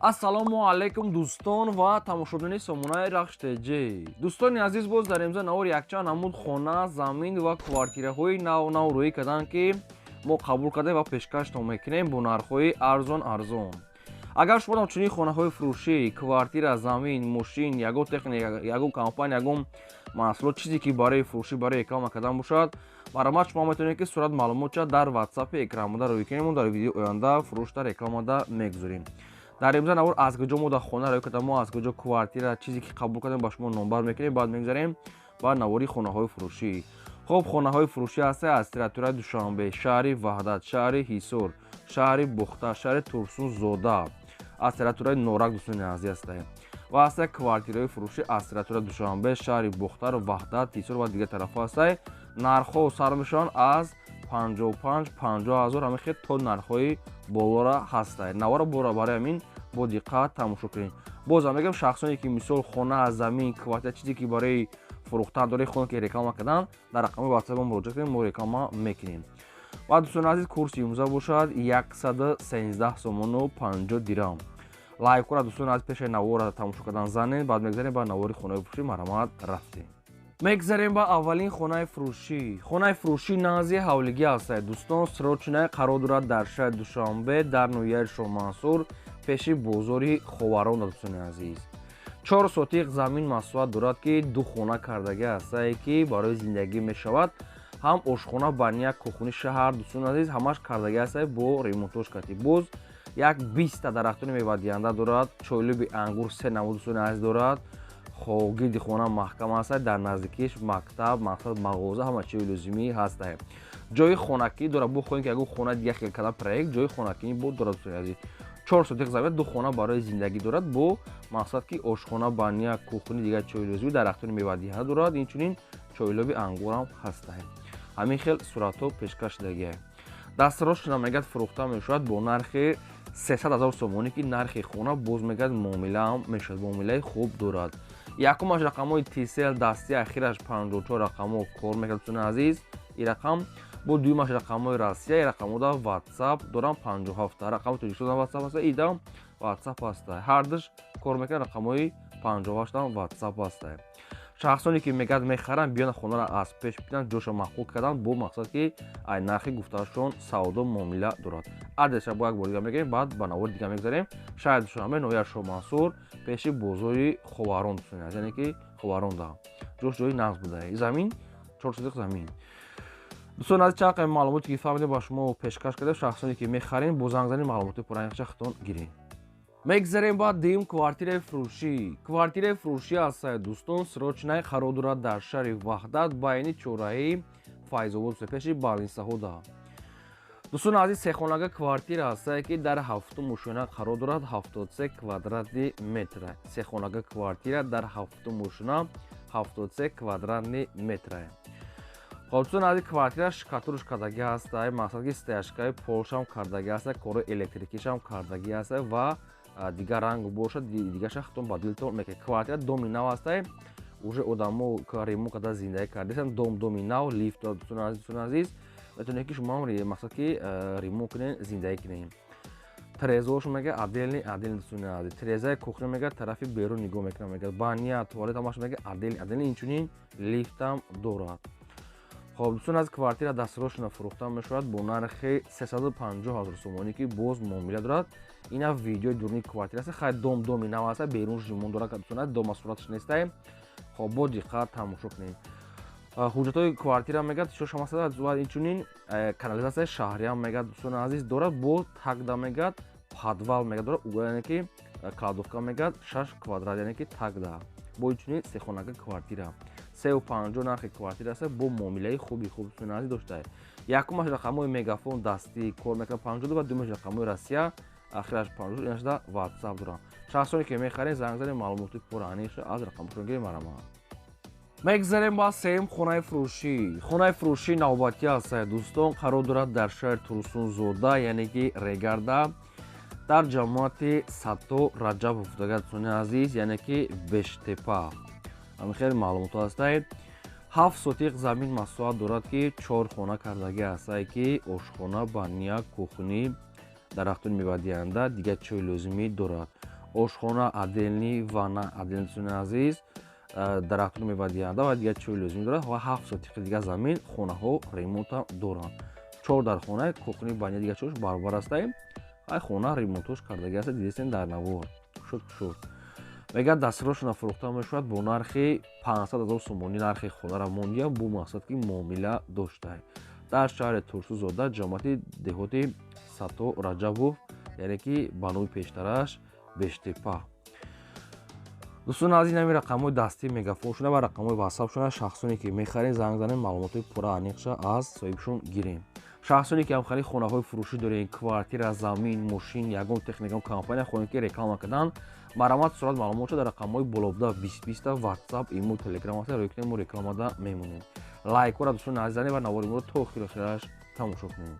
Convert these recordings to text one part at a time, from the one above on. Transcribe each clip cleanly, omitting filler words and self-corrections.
Ассалому алайкум, дӯстон ва тамошобинони сомонаи Рахш ТЖ. Дӯстони азиз, боз дар имза навор якчанд намуд хона, замин ва квартираҳои нав нав рӯӣ карданд, ки мо қабул кардем ва пешкаштон мекунем бо нархҳои арзон арзон. Агар шумо чунин хонаҳои фурӯшӣ, квартира, замин, мошин, ягон техника, ягон компания, ягон маҳсулот, чизе ки барои фурӯшӣ, барои реклама кардан бошад, марҳамат, шумо метавонед, ки сурат маълумотча дар ватсапи экранбуда рӯй кунем. Мо дар видеои оянда фурӯшда, рекламада мегузорем. Дар имза навор аз куҷо мо дар хона рӯй кардам, мо аз куҷо квартира, чизе ки қабул кардем, ба шумо номбар мекунем. Баъд мегузарем ба навори хонаҳои фурӯшӣ. Хуб, хонаҳои фурӯшӣ ҳаста аз территорияи Душанбе, шаҳри Ваҳдат, шаҳри Ҳисор, шаҳри Бухта, шаҳри Турсунзода, аз территорияи Норак, дӯстони азиз, ҳастаем. Ва ҳаста квартираҳои фурӯшӣ аз территорияи Душанбе, шаҳри Бухтар, Ваҳдат, Ҳисор ва дигар тарафҳо ҳастае. Нархҳо сар мешаванд аз 55, 50 ҳазор, ҳамин хел то нархҳои болора ҳастае. Навора бора барои ҳамин бо диққат тамошо кунед. Бозам мегӯям, шахсоне ки, мисол, хона, замин, квартира, чизе ки барои фурӯхтан доред, хона ки реклама кардан, дар рақами ватсап мо муроҷиат кунед, мо реклама мекунем. Ва, дӯстони азиз, курси имрӯза бошад 113 сомону 50 дирам. Лайкора, дӯстони азиз, пешаи навора тамошо кардан занед. Баъд мегзарем ба навори хонаи фурӯшӣ. Марҳамат, рафтем. Мегзарем ба аввалин хонаи фурӯшӣ. Хонаи фурӯшӣ назди ҳавлигӣ ҳастад, дӯстон. Срочная қарор дорад дар шаҳри Душанбе, дар ноҳияи Шоҳмансур, пеши бозори Ховарон. Дӯстони азиз, 4 сотиқ замин масоҳат дорад, ки ду хона кардагӣ ҳастае, ки барои зиндагӣ мешавад, ҳам ошхона, баня, кухни шаҳр. Дӯстони азиз, ҳамаш кардагӣ ҳастае бо ремонтош кати. Боз як 20-та дарахтони мевадиҳанда дорад, чойлуби ангур се намуд, дӯстони азиз, дорад. Гирди хона маҳкам ҳастад, дар наздикиш мактаб, мақсад, мағоза, ҳама чизи лозимӣ ҳастае. Ҷои хонакӣ дорад. Бухоҳем, ки ягон хона дига хел када проект, ҷои хонакӣ бо дорад. Дӯстони азиз, 4 сотиқ замин, ду хона барои зиндагӣ дорад, бо мақсад ки ошхона, баня, кухни, дигар чои лозимӣ, дарахтони мевадиҳанда дорад, инчунин чойлоби ангурам ҳастае. Ҳамин хел суратҳо пешкаш шудагиа. Дастрош мегӯяд, фурӯхта мешавад бо нархи 300 ҳазор сомонӣ, ки нархи хона боз, мегӯяд, муомилаам мешавад, муомилаи хуб дорад. Якумаш рақамҳои Тисел дасти, ахираш 54 рақамҳо кор мекард, дӯстони азиз, ин рақам. Бо дуюмаш рақамҳои Россия, ин рақамҳода Ватсап дорам, 57 рақами Тоҷикистон Ватсап аста, идам Ватсап аста, ҳардуш кор мекунад. Рақамҳои 58-ам Ватсап аста. Шахсоне ки, мегӯяд, мехаранд, биёнад, хонаро аз пеш бинанд, ҷоша маъқул кардан, бо мақсад ки ай нархи гуфтаашон савдо муомила дорад. Адреса бо як бор дига мегӯем, баъд ба навори дига мегузарем. Шаҳри Душанбе, ноҳияи Шоҳмансур, пеши бозори Ховарон, дӯстони азиз, яъне ки Ховаронда ҷош ҷои нағз буда. Замин 4 сотиқ замин. Дӯстони азиз, чанд қайм маълумоте ки фаҳмидем, ба шумо пешкаш кардем. Шахсоне ки мехарем, бо занг занед, маълумоти пурраи худтон гиред. Мегзарем ба дуюм квартираи фурӯшӣ. Квартираи фурӯшӣ ҳастае, дӯстон, срочная қарор дорад дар шаҳри Ваҳдат, байни чорраҳи Файзобод, пеши больницаҳода. Дӯстони азиз, сехонага квартира ҳастае, ки дар ҳафтум ошёна қарор дорад, 73 квадратный метра. Сехонага квартира дар ҳафтум ошёна, 73 квадратный метра. Хоб, дӯстони азиз, квартира штукатурка кардагӣ ҳастае, мақсад ки стяжкаи полшам кардагӣ ҳастае, кори электрикишам кардагӣ ҳастае ва дигар ранг бошад, дигаша худтон ба дилтон мекунед. Квартира доми нав ҳастае, уже одамо ремонт карда, зиндагӣ кардастанд. Дом доми нав, лифт дорад. Дӯстони азиз, метавонед, ки шумоам, мақсад ки, ремонт кунед, зиндагӣ кунед. Трезош, мега, отдельный, отдельный. Дӯстони азиз, трезаи кухня, мега, тарафи берун нигоҳ мекунад, мега, баня, туалет, ҳамаш, мега, отдельный, отдельный. Инчунин лифтам дорад. Хоб, дӯстон, аз квартира дастрошона фурӯхта мешавад бо нархи 350 ҳазор сомонӣ, ки боз муомила дорад. Ина видеои дуруни квартира аст. Хай, дом доми нав аст, берун ремонт дорад, дӯстон, дома сураташ нестае. Хоб, бо диққат тамошо кунед. Ҳуҷҷатҳои квартира, мегӯяд, шошамасада ва инчунин канализатсияи шаҳриам, мегӯяд, дӯстони азиз, дорад. Бо тагда, мегӯяд, подвал, мегӯяд, дорад, яъне ки кладовка, мегӯяд, 6 квадрат, яъне ки тагда. Бо инчунин сехонака квартира, 350 нархи квартира аст, бо муомилаи хуби хуб, дӯстони азиз, доштае. Якумаш рақамҳои Мегафон дастӣ кор мекунад, 52, ва дуюмаш рақамҳои Россия, ахираш 50, инашда Ватсап дорам. Шахсоне ки мехаред, занг занед, маълумоти пурра аниқша аз рақамҳошон гиред. Марҳамат, мегзарем ба сеюм хонаи фурӯшӣ. Хонаи фурӯшӣ навбатӣ ҳастае, дӯстон, қарор дорад дар шаҳри Турсунзода, яъне ки Регарда, дар ҷамоати Сатто Раҷабов дага, дӯстони азиз, яъне ки Бештепа. Ҳамин хеле маълумотҳо ҳастае. 7 сотиқ замин масоҳат дорад, ки чор хона кардагӣ ҳастае, ки ошхона, баня, кухни. Дарахтони мевадиҳанда, дигар чиҳои лозимӣ дорад. Ошхона отдельный, ванна отдельный, дӯстони азиз, дарахтони мевадиҳанда ва дигар чиҳои лозимӣ дорад. Ва 7 сотиқи дигар замин, хонаҳо ремонтам доранд. Чор дар хона, кухни, баня, дигар чиҳош баробар астаем. Ай хона ремонтош кардаги аста, дидестем дар навор, кушод кушод. Мегӯяд, дастроашона фурӯхта мешавад бо нархи 500 ҳазор сомонӣ. Нархи хонаро мондиям, бо мақсад ки муомила доштай. Дар шаҳри Турсунзода, ҷамоати деҳоти Сато Раҷабов, яъне ки ба номи пештараш Бештепа. Дӯстони азиз, ҳамин рақамҳои дастии Мегафоншона ва рақамҳои Ватсапшона. Шахсоне ки мехарем, занг занем, маълумотҳои пурра аниқша аз соҳибшон гирем. Шахсоне ки ҳамхели хонаҳои фурӯшӣ дорем, квартира, замин, мошин, ягон техника, компания хоҳем ки реклама кардан, марҳамат, сурат маълумотшо дар рақамҳои болобуда 20 20 Ватсап, Имо, Телеграм аст, рӯй кунем, мо рекламада мемонем. Лайкҳоро, дӯстони азиз, занем ва навори моро то охири охираш тамошо кунем.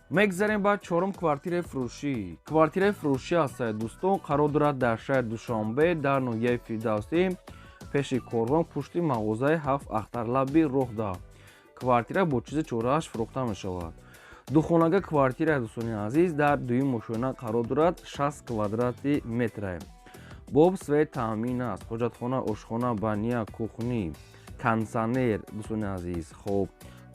Мегзарем ба чорум квартираи фурӯшӣ. Квартираи фурӯшӣ аст, дӯстон, қарор дорад дар шаҳри Душанбе, дар ноҳияи Фирдавсӣ, пеши Корвон, пушти мағозаи Ҳафт Ахтарлаби роҳда. Квартира бо чизи чорааш фурӯхта мешавад. Духонага квартира, дӯстони азиз, дар дуюм ошёна қарор дорад, 60 квадрати метра. Бо об, свет таъмин аст. Ҳоҷатхона, ошхона, баня, кухни, кондитсионер, дӯстони азиз. Хоб,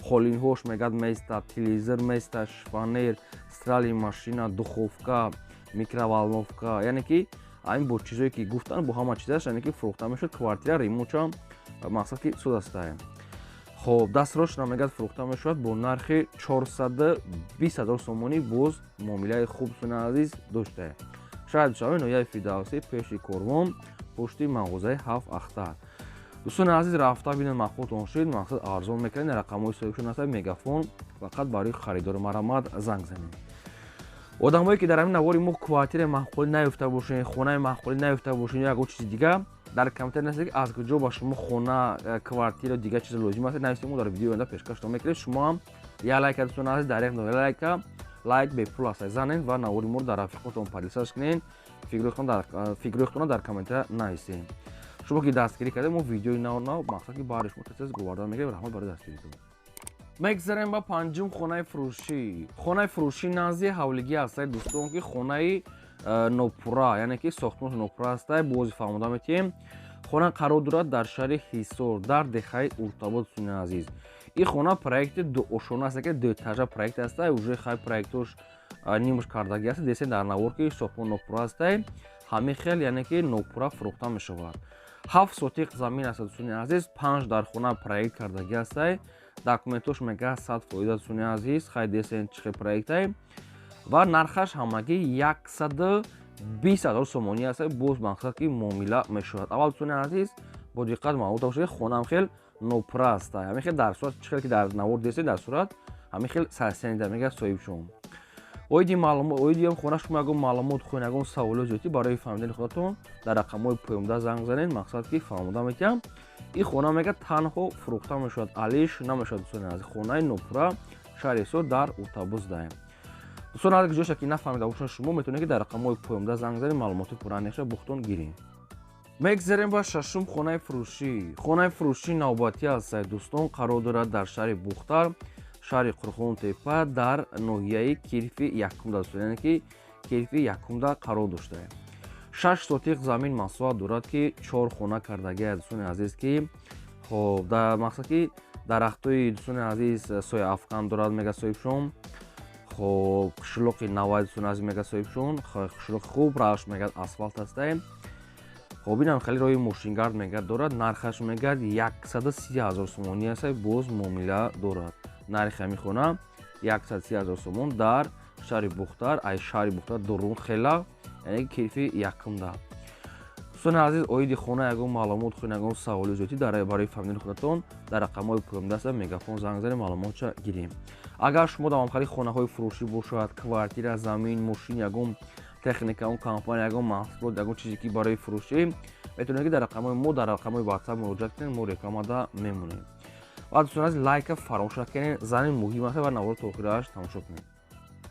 қолинҳош мегӯяд места, телевизор места, шифоньер, стиральный машина, духовка, микроволновка, яъне ки ҳамин бо чизое ки гуфтанд, бо ҳама чизаш, яъне ки фурӯхта мешуд. Квартира ремонтшам мақсад ки суд астае. Хоб, дастрошна мегӯяд фурӯхта мешавад бо нархи 420 ҳазор сомонӣ, боз муомилаи хуб, дӯстони азиз, доштае. Шаҳри Душанбе, ноҳияи Фирдавсӣ, пеши Корвон, пушти мағозаи Ҳафт Ахтар. Дӯстони азиз, рафта бинед, маъқултон шуд, мақсад арзон мекунед. Рақамҳои соҳибшон аста, Мегафон. Фақат барои харидори марҳамат занг занед. Одамое ки дар ҳамин навори мо квартираи маъқулӣ наёфта бошед, хонаи маъқулӣ наёфта бошед ё ягон чизи дигар, дар комментарий нависед, ки аз куҷо ба шумо хона, квартира, дигар чиз лозим аст, нависед, мо дар видеои оянда пешкаштон мекунем. Шумо ҳам як лайка, дӯстони азиз, дар як лайка, лайк бепул аст, занед ва навори моро дар рафиқотон поделиться кунед. Фикрҳои худтонро дар комментария нависед. Шумо ки дастгирӣ кардед, мо видеои нав нав мақсад ки баҳри шумо тез говардан мегирем. Раҳмат барои дастгиритон. Мегзарем ба панҷум хонаи фурӯшӣ. Хонаи фурӯшӣ назди ҳавлигӣ ҳастае, дӯстон, ки хонаи нопурра, яъне ки сохтмони нопурра ҳастае. Бози фаҳмода метиҳем. Хона қарор дорад дар шаҳри Ҳисор, дар деҳаи Уртабод. Дӯстони азиз, ин хона проекти дуошона аст, ки дуэтажа проект ҳастае. Уже хай проектош нимаш кардагӣ аст, десе дар навор ки сохтмон нопурра ҳастае. Ҳамин хел, яъне ки нопурра фурӯхта мешавад. 7 сотиқ замин аст, дӯстони азиз, панҷ дар хона проект кардагӣ ҳастае. Документош мега 100%, дӯстони азиз. Хай, десен чӣ хел проектае. Ва нархаш ҳамагӣ 120 ҳазор сомонӣ аст, боз мақсад ки муомила мешавад. Аввал, дӯстони азиз, бо диққат маълумот бошед, хонаам хел нопурра аст. Ҳамин хел дар сурат, чӣ хел ки дар навор десед, дар сурат ҳамин хел сарсенида мега соҳибшон. Оиди маълумот, оиди хона шумо ягон маълумот хоҳед, ягон саволиё зиёдӣ барои фаҳмидани худатон, дар рақамҳои поёнда занг занед, мақсад ки фаҳмода метиҳам. Ин хона мега танҳо фурӯхта мешавад, алиш намешавад. Дӯстони азиз, хонаи нопурра, шаҳри Ҳисор, дар Уртабуз даем. Дӯстон, агар ҷоша ки нафаҳмида бошанд, шумо метавонед ки дар рақамҳои поёнда занг занед, маълумоти пурра аниқша бухтон гирем. Мегзарем ба шашум хонаи фурӯшӣ. Хонаи фурӯшӣ навбатӣ аст, дӯстон, қарор дорад дар шаҳри Бухтар, шаҳри Қурғонтепа, дар ноҳияи Кирфи якумда, яъне ки Кирфи якумда қарор доштае. 6 сотиқ замин масоҳат дорад, ки чор хона кардагиа, дӯстони азиз, ки хоб, дар мақсад ки дарахтои, дӯстони азиз, сояафкан дорад, мега соҳибшон. Хоб, қишлоқи навай, дӯстони азиз, мега соҳибшон, қишлоқи хуб, раш мегӯяд асфалт ҳастае. Хоб, инам хеле роҳи мошингард мегӯяд дорад. Нархаш мегӯяд 130 ҳазор сомонӣ аст, боз муомила дорад. Нархи ҳамин хона 130 ҳазор сомон, дар шаҳри Бухтар, ай шаҳри Бухтар дурун хела, яъне Кирфи якумда. Дӯстони азиз, оиди хона ягон маълумот хоҳед, ягон саволи зиёдӣ барои фаҳмидани худатон, дар рақамҳои поёндаста Мегафон занг занед, маълумотша гирем. Агар шумо дар ҳамхели хонаҳои фурӯшӣ бошад, квартира, замин, мошин, ягон техника, он компания, ягон маҳсулот, ягон чизе ки барои фурӯшӣ, метавонед ки дар рақамҳои мо, дар рақамҳои Ватсап муроҷиат кунед, мо рекламада мемонем. Ва дӯстони азиз, лайка фаромӯш накунед, занед, муҳим аст, ва навори то охираш тамошо кунед.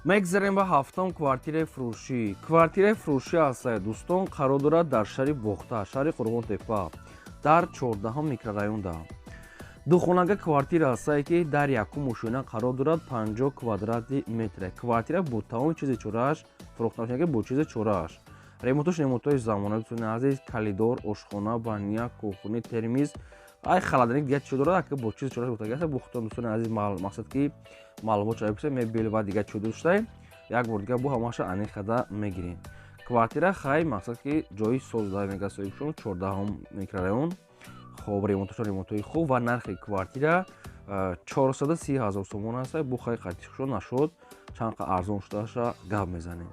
Мегзарем ба ҳафтум квартираи фурӯшӣ. Квартираи фурӯшӣ аст, дӯстон, қарор дорад дар шаҳри Бохтар, шаҳри Қурғонтепа, дар 14-ҳам микрорайонда. Духонага квартира ҳастае, ки дар якум ошёна қарор дорад, 50 квадрати метре. Квартира бо тамоми чизи чорааш фурӯхта мешавад, бо чизи чорааш. Ремонтош ремонтҳои замонавӣ, дӯстони азиз, коридор, ошхона, баня, кухни, термиз, ай холодильник, дигар чиз дорад, ки бо чизи чорааш гуфтагӣ аст. Бо худтон, дӯстони азиз, мақсад ки маълумот шава бипурсед, мебел ва дигар чиз доштай, як бор дигар бо ҳамаша аниқ карда мегирем. Квартира хай мақсад ки ҷои соз мега соҳибшон, 14-ум микрорайон. Хоб, ремонтошон ремонтҳои хуб ва нархи квартира 430 ҳазор сомон аст. Бу хай қатишшо нашуд, чанд қа арзон шудаша гап мезанем.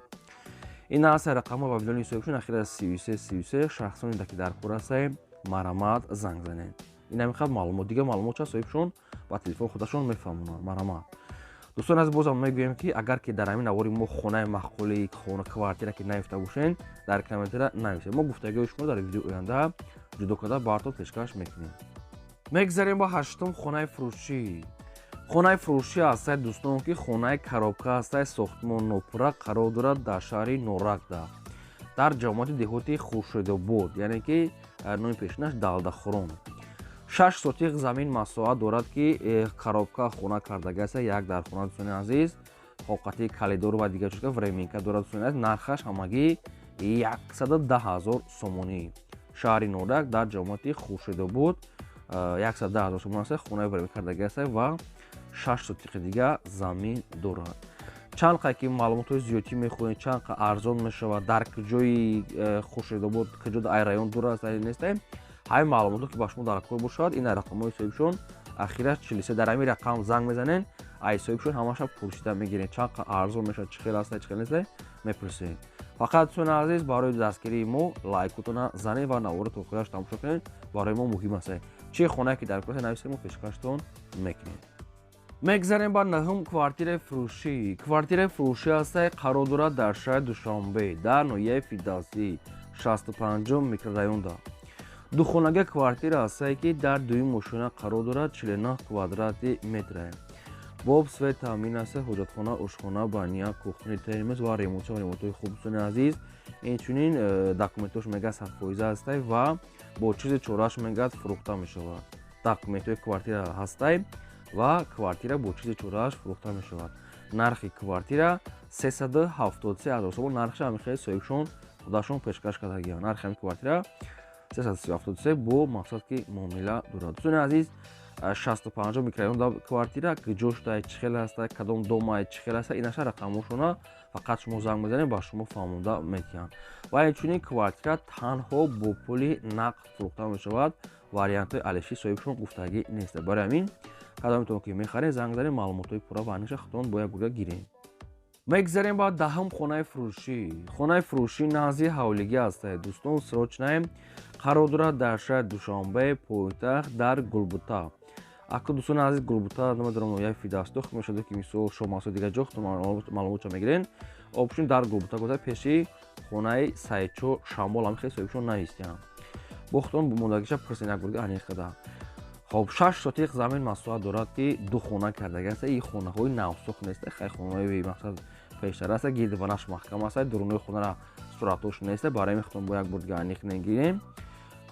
Ин аст рақамҳо ва миллиони соҳибшон, ахира 33 33. Шахсоне ки дар кор ҳастаем, марамат занг занед. Ин ҳамин қадр маълумот. Дигар маълумот ча соҳибшон ба телефон худашон мефаҳмонанд. Марамат, дӯстон аз, бозам мегӯем, ки агар ки дар ҳамин навори мо хонаи маъқули, хона, квартира ки наёфта бошед, дар комментария нависед. Мо гуфтагиҳои шумо дар видеои оянда ҷудо карда бартон пешкаш мекунем. Мегзарем ба ҳаштум хонаи фурӯшӣ. Хонаи фурӯшӣ ҳастае, дӯстон, ки хонаи коробка ҳастае, сохтмон нопурра, қарор дорад дар шаҳри Норакда, дар ҷамоати деҳоти Хуршедобод, яъне ки номи пешинаш Далдахӯрон. 6 сотиқ замин масоҳат дорад, ки коробка хона кардагӣ аст, як дар хона, дӯстони азиз, хоқати коридор ва дигар чизка, временка дорад, дӯстони азиз. Нархаш ҳамагӣ 110 ҳазор сомонӣ. Шаҳри Норак, дар ҷамоати Хуршедобод, 110 ҳазор сомон аст. Хонаи временка кардагӣ аст ва 6 сотиқи дига замин дорад. Чанд қа ки маълумотҳои зиёдтӣ мехоҳед, чанд қа арзон мешавад, дар куҷои Хуршедобод, куҷо ай район дур аст, нест, ҳамин маълумотҳо ки ба шумо дар кор бошад, ин рақамҳои соҳибшон, ахираш 43. Дар ҳамин рақам занг мезанед, ай соҳибшон ҳамаша пурсида мегиред, чанд қа арзон мешавад, чӣ хел аст, чӣ хел нест, мепурсед. Фақат, дӯстони азиз, барои дастгирии мо лайкотона занед ва наворро то охираш тамошо кунед, барои мо муҳим аст. Чӣ хонае ки дар кор нависед, мо пешкаштон мекунем. Мегзарем ба наҳум квартираи фурӯшӣ. Квартираи фурӯшӣ ҳастае, қарор дорад дар шаҳри Душанбе, дар ноҳияи Фирдавсӣ, 65-ум микрорайонда. Духонага квартира ҳастае, ки дар дуюм ошёна қарор дорад, 49 квадрати метре. Бо об, свет таъмин аст, ҳоҷатхона, ошхона, баня, кухни, термоз ва ремонтшо ремонтҳои хуб, дӯстони азиз. Инчунин документҳош мега 100% ҳастай ва бо чизи чорааш мегӯяд фурӯхта мешавад. Документҳои квартира ҳастай ва квартира бо чизи чорааш фурӯхта мешавад. Нархи квартира 373 ҳазор сомон. Нархша ҳамин хел соҳибшон худашон пешкаш кардагианд. Нархи ҳамин квартира 373, бо мақсад ки муомила дорад. Дӯстони азиз, 65 микрорайон квартира куҷо шуда, чӣ хел аста, кадом дома, чӣ хел аста, инаша рақамҳошона фақат шумо занг мезанед, ба шумо фаҳмонда метиҳанд. Ва инчунин квартира танҳо бо пули нақд фурӯхта мешавад, вариантҳои алиши соҳибшон гуфтагӣ нест. Барои ҳамин кадометон ки мехаред, занг занед, маълумотҳои пурра ва аниша худтон бо як гурга гиред. Мегзарем ба 10-ум хонаи фурӯшӣ. Хонаи фурӯшӣ назди ҳавлигӣ ҳастае, дӯстон, срочная, қарор дорад дар шаҳри Душанбе, пойтахт, дар Гулбута. Аку, дӯстони азиз, Гулбута намедонам ноҳияи Фирдавсӣ дохил мешавад ки мисол Шомасо, дигар ҷо маълумотча мегирен. Обшун дар Гулбута гуфта, пеши хонаи Саидчо Шамол, ҳам хел соҳибшон навистиям. Бо худтон мондагиша пурсен, як бурга аниқ карда. Хоб, 6 сотиқ замин масоҳат дорад, ки ду хона кардаги аст. И хонаҳои навсохт нест, хай хонаҳои мақсад пештар аст, гирдибанаш маҳкам аст, дурунои хонара суратош нест. Барои ҳамин худтон бо як бурдига аниқ мегирем.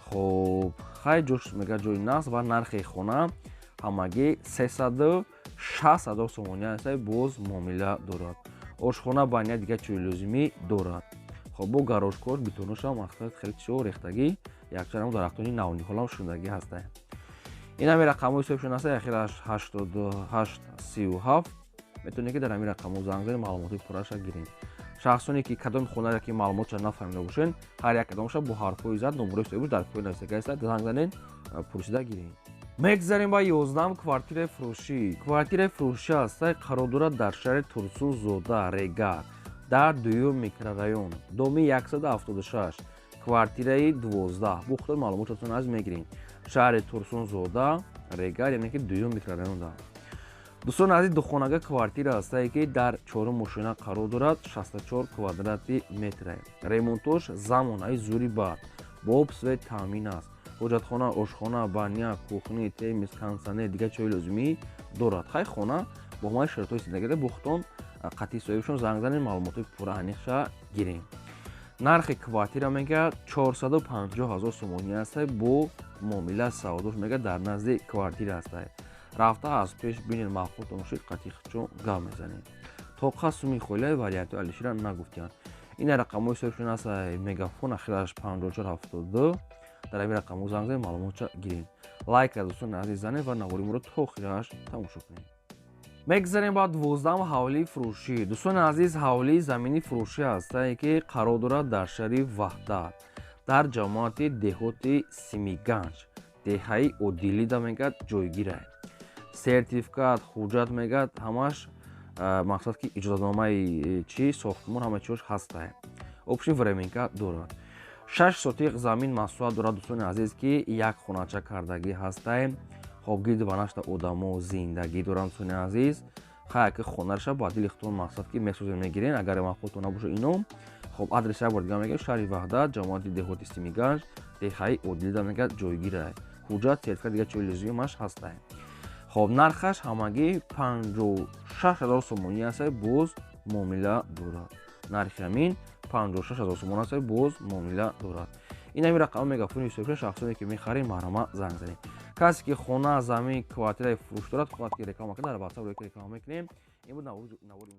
Хоб, хай ҷош мега ҷои нағз ва нархи хона ҳамагӣ 360 ҳазор сомонӣ аст, боз муомила дорад. Ошхона, баня, дигар чизи лозимӣ дорад. Хоб, бо гаражкош, бетоношам мақсад хеле чизо рехтагӣ, якчанд дарахтони навниҳолам шундагӣ ҳастанд. Ин ҳамин рақамҳои соҳибшон аст, ахираш 88 37. Метавонед ки дар ҳамин рақамҳо занг занед, маълумотҳои пурраша гиред. Шахсоне ки кадоми хонаре ки маълумотша нафаҳмида бошед, ҳар як кадомаша бо ҳарфҳои зад номерои соҳибаш дар пои нависага аст, занг занед, пурсида гиред. Мегзарем ба 11-ум квартираи фурӯшӣ. Квартираи фурӯшӣ ҳастай, қарор дорад дар шаҳри Турсунзода, Регар, дар дуюм микрорайон, доми 176, квартираи 12. Бо худтон маълумотатон аз мегирем. Шаҳри Турсунзода, Регар, яъне ки дуюм микрорайонда. Дӯстони азиз, духонага квартира ҳастае, ки дар чорум ошёна қарор дорад, 64 квадрати метре. Ремонтош замонаи зури бар, бо об, свет таъмин аст. Ҳоҷатхона, ошхона, баня, кухни, термоз, кондитсионер, дигар чиҳои лозимӣ дорад. Хай, хона бо ҳамаи шароитҳои зиндагида. Бо худтон қатъи соҳибшон занг занед, маълумотҳои пурра аниқша гирем. Нархи квартира, мега, 450 ҳазор сомонӣ ҳастай, бо муомила савдош, мега, дар назди квартира ҳастай. Рафта аз пеш бинед, маъқултон шуд, қатиқчон гап мезанем. Тоқа суми хойлаи варианти Алишира нагуфтиянд. Ина рақамҳои ҳисобшон ҳастай, Мегафон, ахираш 5472. Дар ҳамин рақамҳо занг занед, маълумотша гиред. Лайка, дӯстони азиз, занед ва навори моро то охираш тамошо кунед. Мегзарем ба 12-ам ҳавлии фурӯшӣ. Дӯстони азиз, ҳавлии замини фурӯшӣ ҳастае, ки қарор дорад дар шаҳри Ваҳдат, дар ҷамоати деҳоти Симиганҷ, деҳаи Одилида, мегӯяд, ҷойгирае. Сертификат, ҳуҷҷат, мегӯяд, ҳамаш, мақсад ки иҷозатномаи чи сохтмон, ҳама чиош ҳастае. Общий временка дорад. 6 сотиқ замин масоҳат дорад, дӯстони азиз, ки як хонача кардагӣ ҳастае. Хоб, гирди банашта одамо зиндагӣ доранд, дӯстони азиз. Хая ки хонараша ба дили худтон, мақсад ки месозем, мегирен, агар маъқултон набоша ино. Хоб, адреса як бор дига мегӯям: шаҳри Ваҳдат, ҷамоати деҳоти Симиганҷ, деҳаи Одилида, мегӯяд, ҷойгирае. Ҳуҷҷат, сертификат, дига чиҳои лозимаш ҳастае. Хоб, нархаш ҳамагӣ 56 000 сомонӣ ҳастае, боз муомила дорад. Нархи ҳамин 56 000 сомон ҳастае, боз муомила дорад. Ин ҳамин рақами Мегафони ҳисобшуда. Шахсоне ки мехарем, марҳама, занг занед. Касе ки хона, замин, квартираи фурӯш дорад, хоҳад ки реклама кунад, дар WhatsApp реклама мекунем. Ин буд навори.